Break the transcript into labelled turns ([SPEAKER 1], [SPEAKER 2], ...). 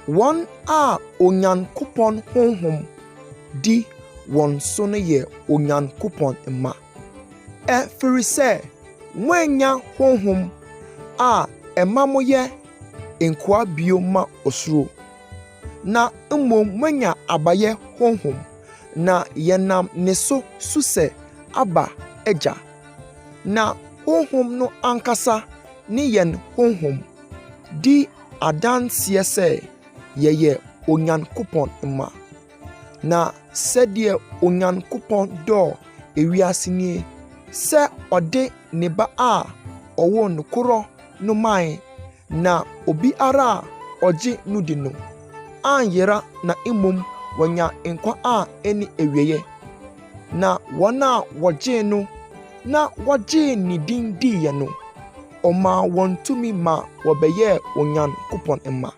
[SPEAKER 1] Wɔn a Onyankopɔn honhom di wɔn so no yɛ Onyankopɔn mma. Ɛfiri sɛ moannya honhom a ɛma moyɛ nkoa bio ma osuro, na mmom moanya abayɛ honhom, na yɛnam ne so su sɛ, Abba, Agya. Na honhom no ankasa ne yɛn honhom di adanseɛ sɛ yɛyɛ Onyankopɔn mma. Na sɛdeɛ Onyankopɔn dɔɔ ewiase nie, sɛ ɔde ne ba a ɔwoo no korɔ no mae, na obiara a ɔgye no di no anyera na mmom wanya nkwa a ɛnni awieeɛ. Na wɔn a wɔgyee no na wɔgyee ne din diiɛ no, ɔmaa wɔn tumi ma wɔbɛyɛɛ Onyankopɔn mma.